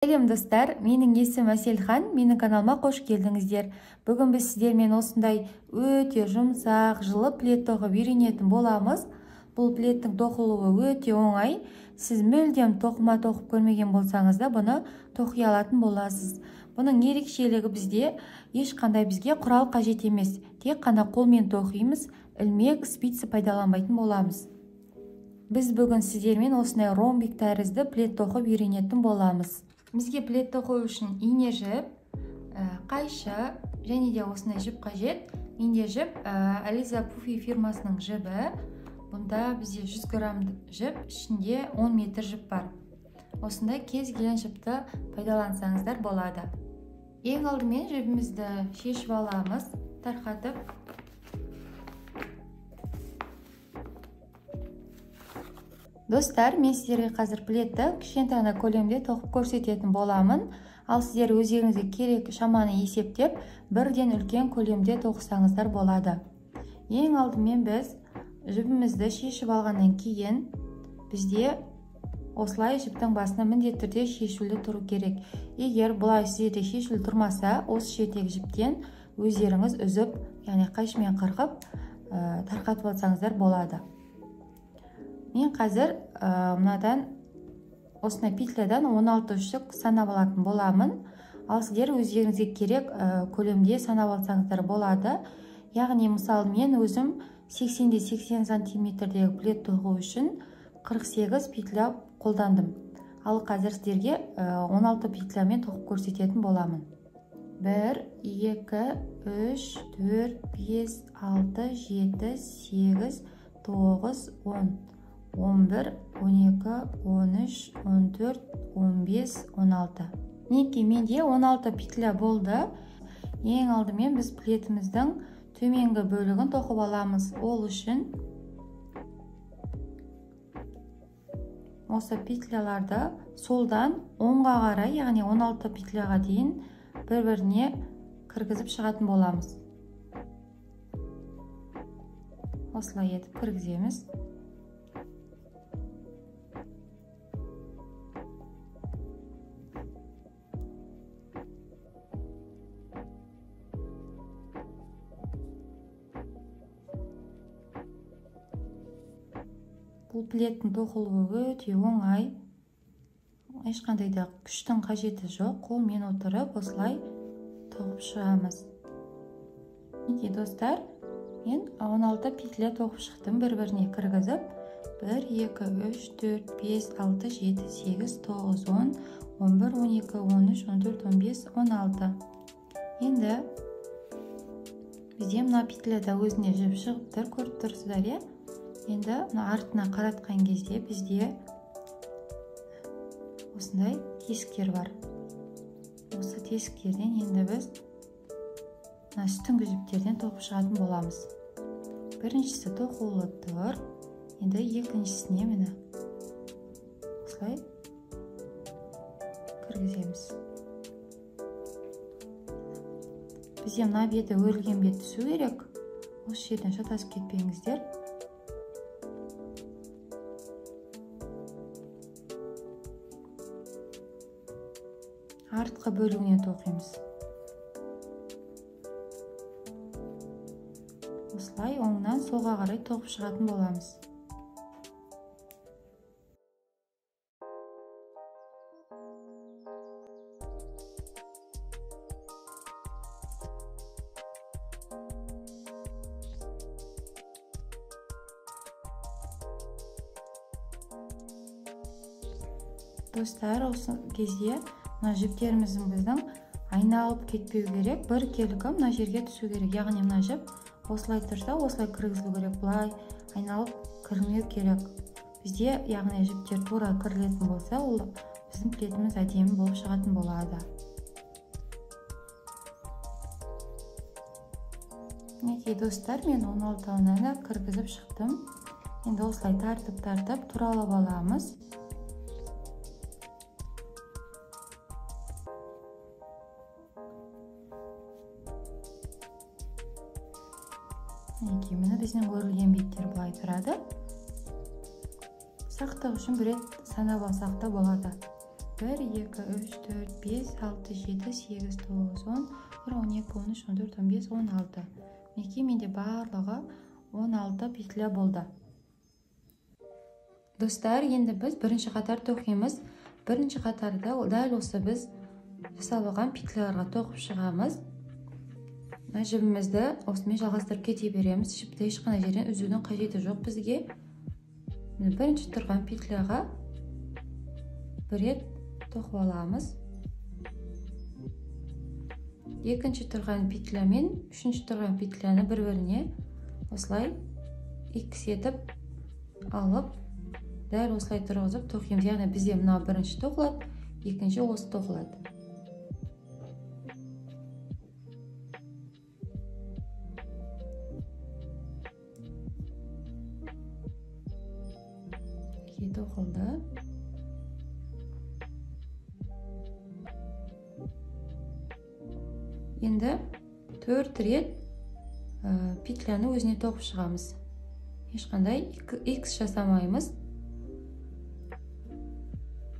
Сәлем достар, менің есімім Әселхан, менің каналыма қош келдіңіздер. Бүгін біз сіздермен осындай өте жұмсақ, жылы плед тоқып үйренетін боламыз. Бұл пледтің тоқылуы өте оңай. Сіз мүлдем тоқыма тоқып көрмеген болсаңыз да бұны тоқи алатын боласыз. Бұның ерекшелігі бізде ешқандай бізге құрал қажет емес. Тек қана қолмен тоқимыз, ілмек, спица пайдаланбайтын боламыз. Біз бүгін сіздермен осындай ромбик тәрізді плед тоқып үйренетін боламыз. Бізге плед тоқу үшін ине жіп, қайшы және де осындай жіп қажет. Менде жіп Aliza Puffy фирмасының жібі. Бұнда бізде 100 грамм жіп, ішінде 10 метр жіп бар. Осындай кез келген жіпті пайдалансаңыздар болады. Ең алдымен жібімізді шешіп аламыз, тарқатып. Достар, мен сіздерге қазір пледті кішкентай ғана көлемде тоқып көрсететін боламын. Ал сіздер өздеріңізге керек шаманы есептеп, бірден үлкен көлемде тоқысаңыздар болады. Ең алдымен біз жібімізді шешіп алғаннан кейін бізде осылай жіптің басына міндетті түрде шешулі тұру керек. Егер бұлай сіздерде шешулі тұрмаса, осы жердегі жіптен өздеріңіз үзіп, яғни қайшымен қырқып, тарқатып алсаңыздар болады. Мен қазір мынадан осындай петлядан 16 үштік санап алатын боламын. Ал сіздер өздеріңізге керек көлемде санап алсаңыздар болады. Яғни мысалы мен өзім 80-80 сантиметрдегі плед тоқу үшін 48 петля қолдандым. Ал қазір сіздерге 16 петлямен тоқып көрсететін боламын. 1, 2, 3, 4, 5, 6, 7, 8, 9, 10. 11, 12, 13, 14, 15, 16. Мінекей менде 16 петля болды. Ең алдымен біз плетіміздің төменгі бөлігін тоқып аламыз. Ол үшін осы петляларды солдан оңға қарай, яғни 16 петляға дейін бір-біріне кіргізіп шығатын боламыз. Осылай етіп кіргіземіз. Бұл пледтің тоқылуы өте оңай. Ешқандай да күштің қажеті жоқ. Қолмен отырып осылай тоқып шығамыз. Мінекей достар, мен 16 петля тоқып шықтым, бір-біріне кіргізіп. 1, 2, 3, 4, 5, 6, 7, 8, 9, 10, 11, 12, 13, 14, 15, 16. Енді бізде мына петляда өзіне жіп шығып тұр, көріп тұрсыздар, иә? Енді мына артына қаратқан кезде бізде осындай тесіктер бар. Осы тесіктерден енді біз мына үстіңгі жіптерден тоқып шығатын боламыз. Біріншісі тоқулы тұр. Енді екіншісіне міне осылай кіргіземіз. Бізде мына беті өрілген бет түсу керек. Осы жерден шатасып кетпеңіздер. Артқы бөлігіне тоқимыз. Осылай оңнан солға қарай тоқып шығатын боламыз. Достар, осы кезде мына жіптеріміздің біздің айналып кетпеу керек, бір келкі мына жерге түсу керек. Яғни мына жіп осылай тұрса, осылай кіргізілу керек, былай айналып кірмеу керек. Бізде яғни жіптер тура кірілетін болса, ол біздің плетіміз әдемі болып шығатын болады. Мінекей достар, мен 16-ына да кіргізіп шықтым. Енді осылай тартып-тартып туралап аламыз. Мінекей, міне біздің өрілген беттер былай тұрады. Сақтық үшін бір рет санап алсақ та болады. 1, 2, 3, 4, 5, 6, 7, 8, 9, 10, 1, 12, 13, 14, 15, 16. Мінекей менде барлығы 16 петля болды. Достар, енді біз бірінші қатар тоқимыз. Бірінші қатарда дәл осы біз жасап алған петляларға тоқып шығамыз. Мына жібімізді осымен жалғастырып кете береміз. Жіпті ешқандай жерден үзудің қажеті жоқ бізге. Міне бірінші тұрған петляға бір рет тоқып аламыз. Екінші тұрған петля мен үшінші тұрған петляны бір-біріне осылай икс етіп алып, дәл осылай тұрғызып тоқимыз. Яғни бізде мына бірінші тоқылады, екінші осы тоқылады. Екі тоқылды. Енді 4 рет петляны өзіне тоқып шығамыз. Ешқандай икс жасамаймыз.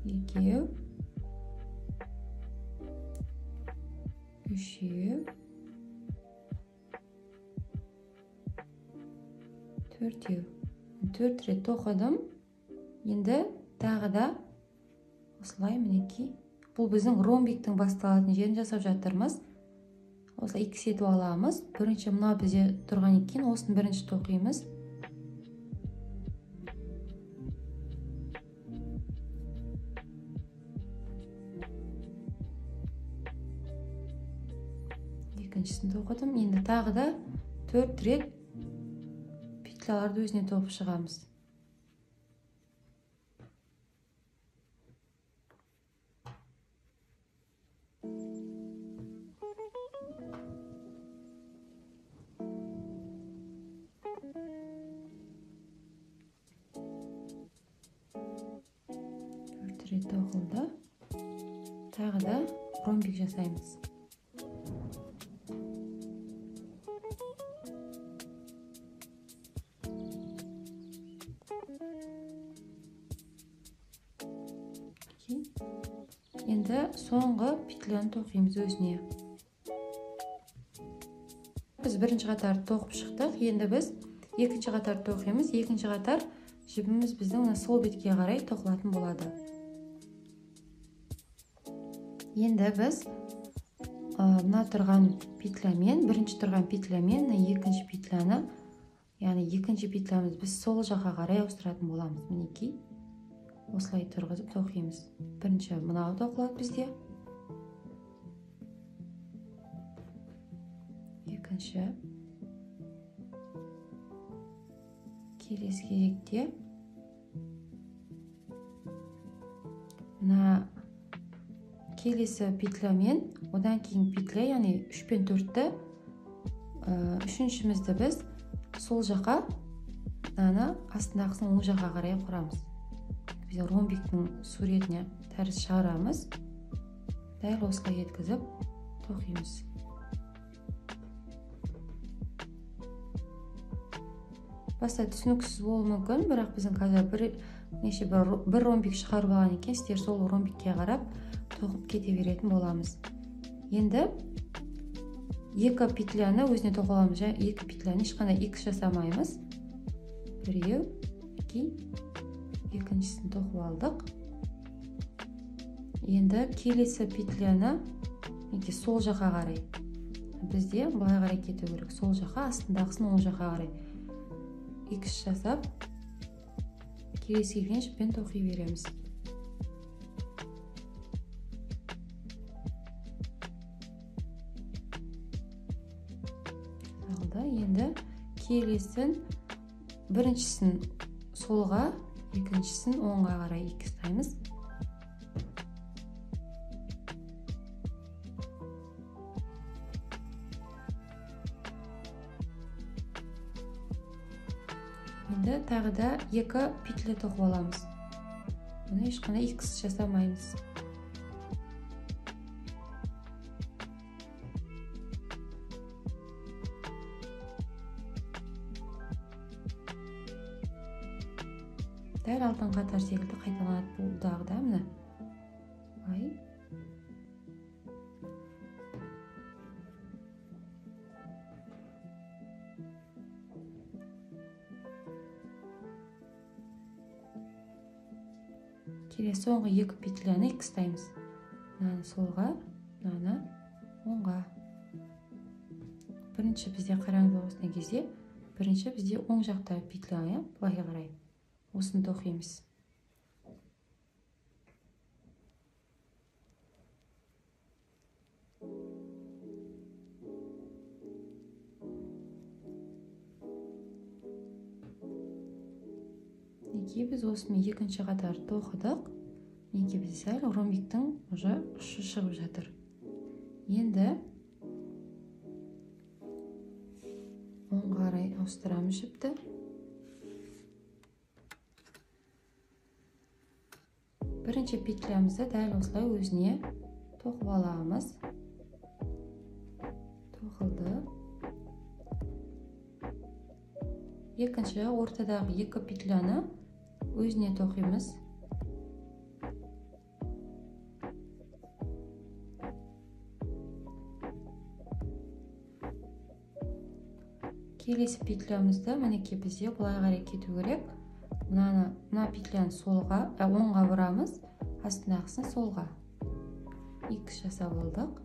2, 3, 4. 4 рет тоқыдым. Енді тағы да осылай мінекей. Бұл біздің ромбиктің басталатын жерін жасап жатырмыз. Осылай икс етіп аламыз. Бірінші мына бізде тұрған екен, осыны бірінші тоқимыз. Екіншісін тоқыдым. Енді тағы да 4 рет петляларды өзіне тоқып шығамыз. Рет тоқылды. Тағы да ромбик жасаймыз. Енді соңғы петляны тоқимыз өзіне. Біз бірінші қатар тоқып шықтық. Енді біз екінші қатар тоқимыз. Екінші қатар жібіміз біздің мына сол бетке қарай тоқылатын болады. Енді біз мына тұрған петлямен, бірінші тұрған петлямен екінші петляны, яғни екінші петлямыз біз сол жаққа қарай ауыстыратын боламыз. Мінекей осылай тұрғызып тоқимыз. Бірінші мынау тоқылады бізде. Екінші. Келесі кезекте мына келесі петлямен, одан кейін петля, яғни 3 пен 4-ті, үшіншімізді біз сол жаққа, мынаны астындағысын оң жаққа қарай құрамыз. Біз ромбиктің суретіне тәріз шығарамыз. Дәл осылай еткізіп тоқимыз. Баста түсініксіз болуы мүмкін, бірақ біздің қазір бір ромбик шығарып алған екен, сіздер сол ромбикке қарап тоқып кете беретін боламыз. Енді екі петляны өзіне тоқып аламыз. Екі петляны ешқандай икс жасамаймыз. Біреу, екі, екіншісін тоқып алдық. Енді келесі петляны мінекей сол жаққа қарай. Бізде былай қарай кету керек. Сол жаққа, астындағысын оң жаққа қарай икс жасап, келесі келген жіппен тоқи береміз. Енді келесін біріншісін солға, екіншісін оңға қарай икстаймыз. Енді тағы да екі петля тоқып аламыз. Бұны ешқандай икс жасамаймыз. Дәл алтын қатар секілді қайталанады бұл дағы да, міне. Келесі соңғы екі петляны икстаймыз. Мынаны солға, мынаны оңға. Бірінші бізде қараңғы осындай кезде, бірінші бізде оң жақта петля, иә, былай қарай. Осыны тоқимыз. Мінекей біз осымен екінші қатар тоқыдық. Мінекей бізде сәл ромбиктің уже ұшы шығып жатыр. Енді оңға қарай ауыстырамыз жіпті. Бірінші петлямызды дәл осылай өзіне тоқып аламыз. Тоқылды. Екінші ортадағы екі петляны өзіне тоқимыз. Келесі петлямызды мінекей бізде былай қарай кету керек. Мына петляны солға, оңға бұрамыз, астындағысын солға. Икс жасап алдық.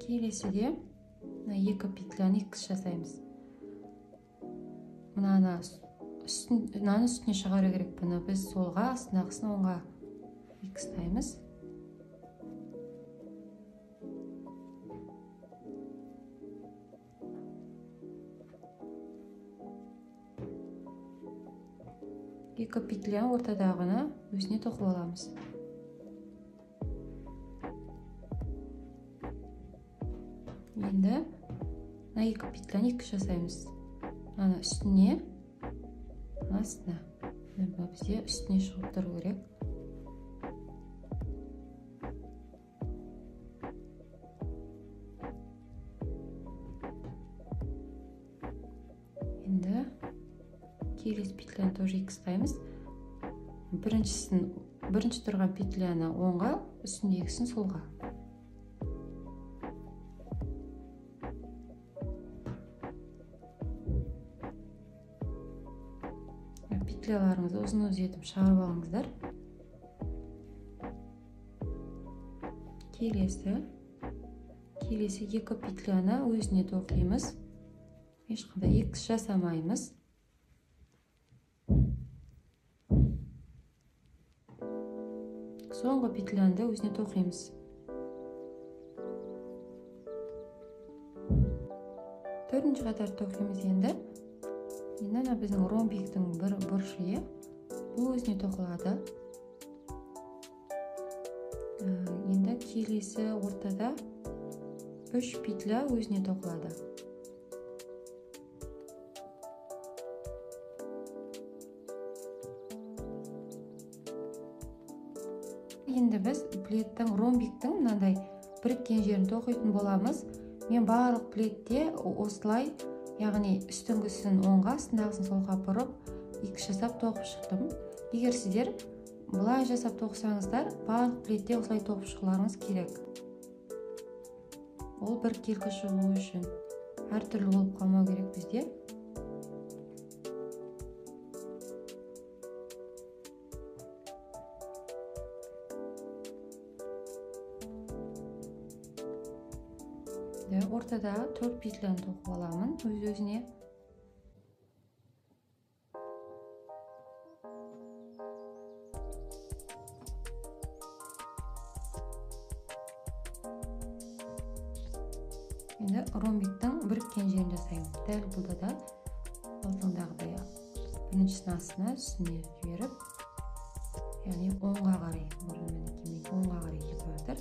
Келесіде мына екі петляны икс жасаймыз. Мынаны үстіне шығару керек. Бұны біз солға, астындағысын оңға икстаймыз. Екі петля ортадағыны өзіне тоқып аламыз. Енді мына екі петляны икс жасаймыз. Мынаны үстіне, мына астына. Мына бізде үстіне шығып тұру керек. Енді келесі петляны тоже икстаймыз. Бірінші тұрған петляны оңға, үстіндегісін солға. Петляларыңызды ұзын ұзын етіп шығарып алыңыздар. Келесі екі петляны өзіне тоқимыз. Ешқандай икс жасамаймыз. Соңғы петляны да өзіне тоқимыз. Төртінші қатар тоқимыз енді. Енді мына біздің ромбиктің бір бұрышы, бұл өзіне тоқылады. Енді келесі ортада 3 петля өзіне тоқылады. Енді біз пледтің, ромбиктің мынандай біріккен жерін тоқитын боламыз. Мен барлық пледте осылай, яғни үстіңгісін оңға, астындағысын солға бұрып, икс жасап тоқып шықтым. Егер сіздер былай жасап тоқысаңыздар, барлық пледте осылай тоқып шығуларыңыз керек. Ол бір келкі шығу үшін әртүрлі болып қалмау керек бізде. Ортада 4 петляны тоқып аламын өз-өзіне. Енді ромбиктің біріккен жерін жасаймын. Дәл бұлда да алдыңдағыдай біріншісін астына, үстіне жіберіп, яғни оңға қарай, мінекей оңға қарай кетіп жатыр.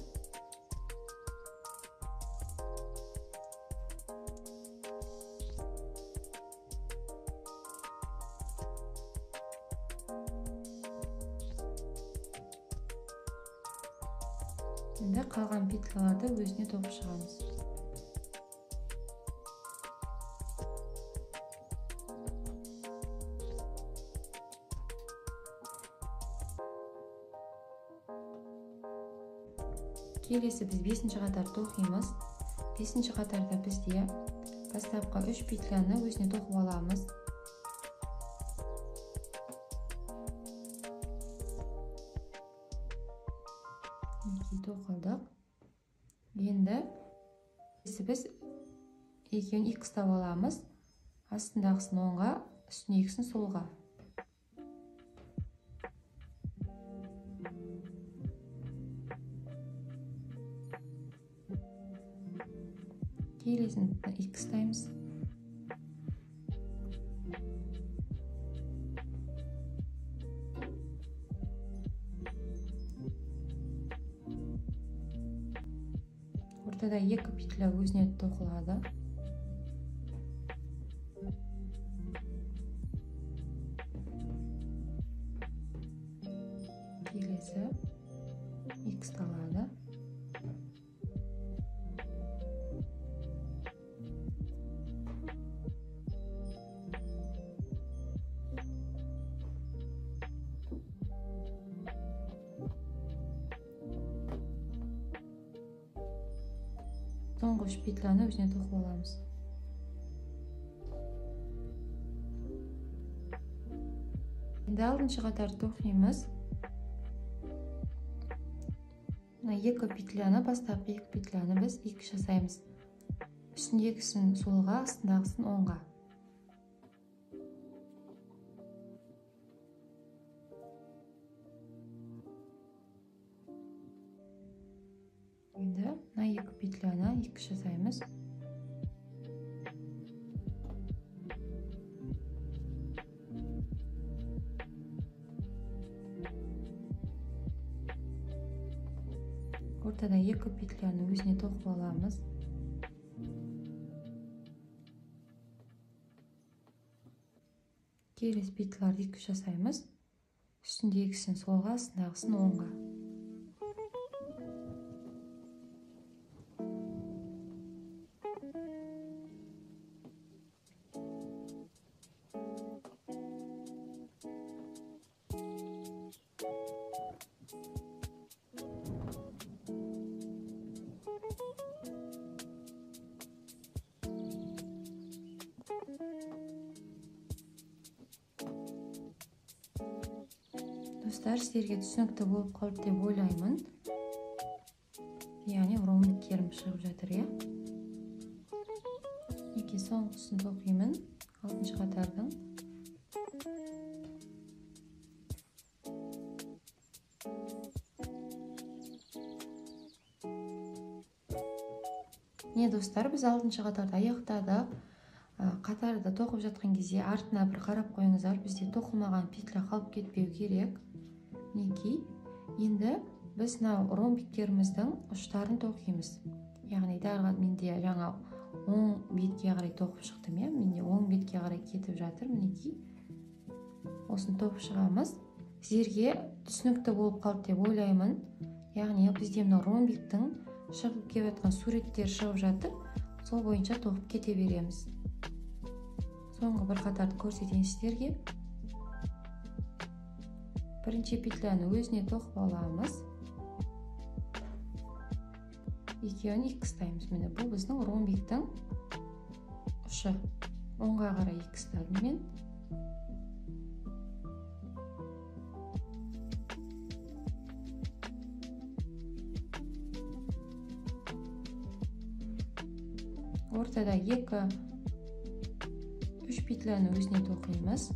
Енді қалған петляларды өзіне тоқып шығамыз. Келесі біз 5-ші қатар тоқимыз. 5-ші қатарда бізде бастапқы 3 петляны өзіне тоқып аламыз. Мінекей тоқылдық. Енді біз екеуін икстап аламыз. Астындағысын оңға, үстіндегісін солға. Келесін икстаймыз. Ортада 2 петля өзіне тоқылады. Келесі иксталады. Соңғы 3 петляны өзіне тоқып аламыз. Енді 6-шы қатар тоқимыз. Мына 2 петляны, бастапқы 2 петляны біз 2 жасаймыз. Үстіндегісін солға, астындағысын оңға. Енді мына 2 петляны 2 жасаймыз. Ортада 2 петляны өзіне тоқып аламыз. Келесі петляларды 2 жасаймыз. Үстіндегісін солға, астындағысын оңға. Достар, сіздерге түсінікті болып қалды деп ойлаймын. Яғни ромбиктерім шығып жатыр, иә. Мінекей соңғысын тоқимын, 6-шы қатардың. Міне достар, біз 6-шы қатарды аяқтадық. Қатарды тоқып жатқан кезде артына бір қарап қойыңыздар, бізде тоқылмаған петля қалып кетпеу керек. Мінекей, енді біз мынау ромбиктеріміздің ұштарын тоқимыз. Яғни дәл менде жаңа оң бетке қарай тоқып шықтым, иә, менде оң бетке қарай кетіп жатыр. Мінекей, осыны тоқып шығамыз. Сіздерге түсінікті болып қалды деп ойлаймын. Яғни бізде мына ромбиктің шығып келіп жатқан суреттер шығып жатыр, сол бойынша тоқып кете береміз. Соңғы бір қатарды көрсетейін сіздерге. Бірінші петляны өзіне тоқып аламыз. Екеуін икстаймыз. Міне бұл біздің ромбиктің ұшы. Оңға қарай икстадым мен. Ортада 2-3 петляны өзіне тоқимыз.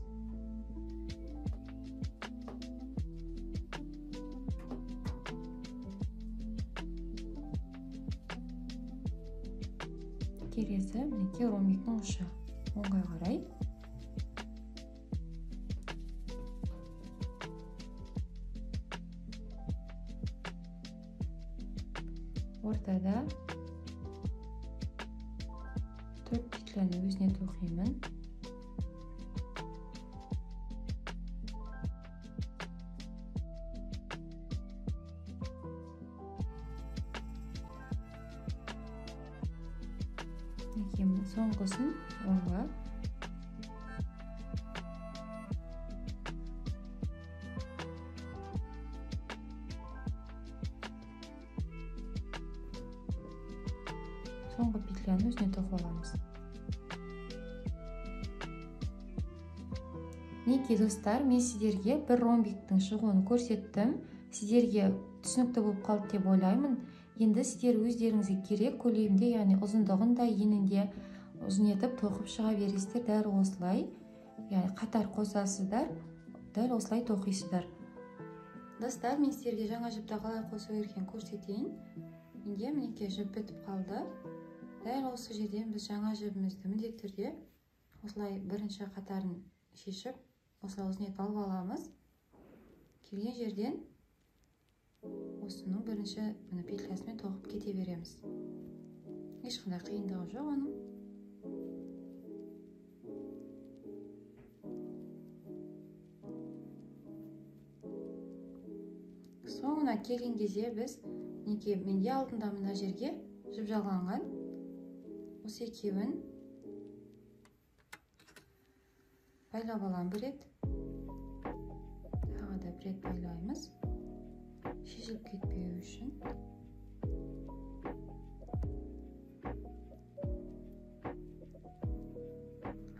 Келесі мінекей ромбиктің ұшы оңға қарай. Ортада 4 петляны өзіне тоқимын. Соңғысын оңға. Соңғы петляны өзіне тоқып аламыз. Мінекей достар, мен сіздерге бір ромбиктің шығуын көрсеттім. Сіздерге түсінікті болып қалды деп ойлаймын. Енді сіздер өздеріңізге керек көлемде, яғни ұзындығын да енін де ұзын етіп тоқып шыға бересіздер. Дәл осылай, яғни қатар қосасыздар, дәл осылай тоқисыздар. Достар, мен сіздерге жаңа жіпті қалай қосу керектігін көрсетейін. Менде мінекей жіп бітіп қалды. Дәл осы жерден біз жаңа жібімізді міндетті түрде осылай бірінші қатарын шешіп, осылай ұзын етіп алып аламыз. Келген жерден осының бірінші мына петлясымен тоқып кете береміз. Ешқандай қиындығы жоқ оның. Соңына келген кезде біз мінекей менде алдында мына жерге жіп жалғанған, осы екеуін байлап аламын бір рет, тағы да бір рет байлаймыз, шешіліп кетпеу үшін.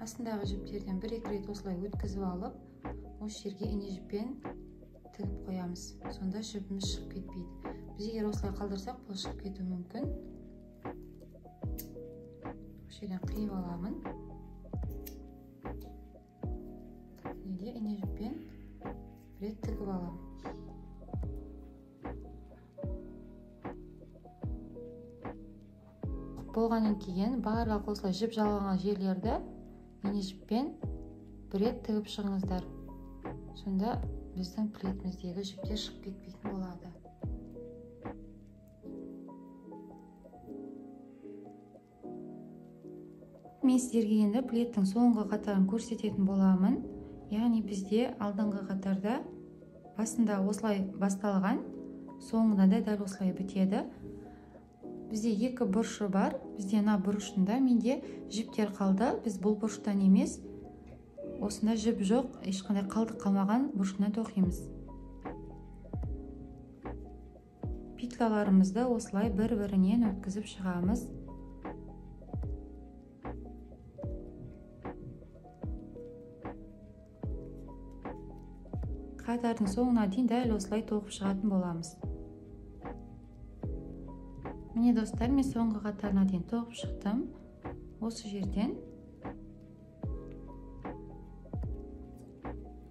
Астындағы жіптерден бір-екі рет осылай өткізіп алып, осы жерге ине жіппен тігіп қоямыз. Сонда жіпіміз шығып кетпейді. Біз егер осылай қалдырсақ, бұл шығып кетуі мүмкін. Осы жерден қиып аламын. Неде ине жіппен бір рет тігіп аламын. Болғаннан кейін барлық осылай жіп жалғанған жерлерді ине жіппен бір рет тігіп шығыңыздар. Сонда біздің плетіміздегі жіптер шығып кетпейтін болады. Мен сіздерге енді плеттің соңғы қатарын көрсететін боламын. Яғни бізде алдыңғы қатарда басында осылай басталған, соңында да дәл осылай бітеді. Бізде екі бұрышы бар. Бізде мына бұрышында менде жіптер қалды. Біз бұл бұрыштан емес, осында жіп жоқ, ешқандай қалдық қалмаған бұрышынан тоқимыз. Петляларымызды осылай бір-бірінен өткізіп шығамыз. Қатардың соңына дейін дәл осылай тоқып шығатын боламыз. Міне достар, мен соңғы қатарына дейін тоқып шықтым. Осы жерден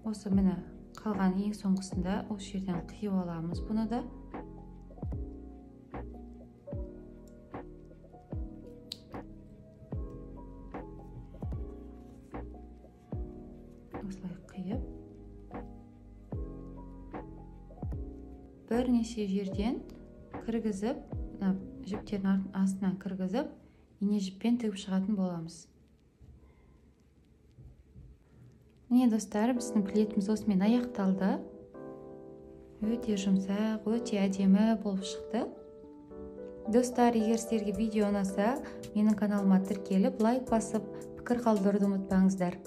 осы міне қалған ең соңғысында осы жерден қиып аламыз бұны да. Осылай қиып бірнеше жерден кіргізіп, жіптердің астынан кіргізіп, ине жіппен тігіп шығатын боламыз. Міне достар, біздің плетіміз осымен аяқталды. Өте жұмсақ, өте әдемі болып шықты. Достар, егер сіздерге видео ұнаса, менің каналыма тіркеліп, лайк басып, пікір қалдыруды ұмытпаңыздар.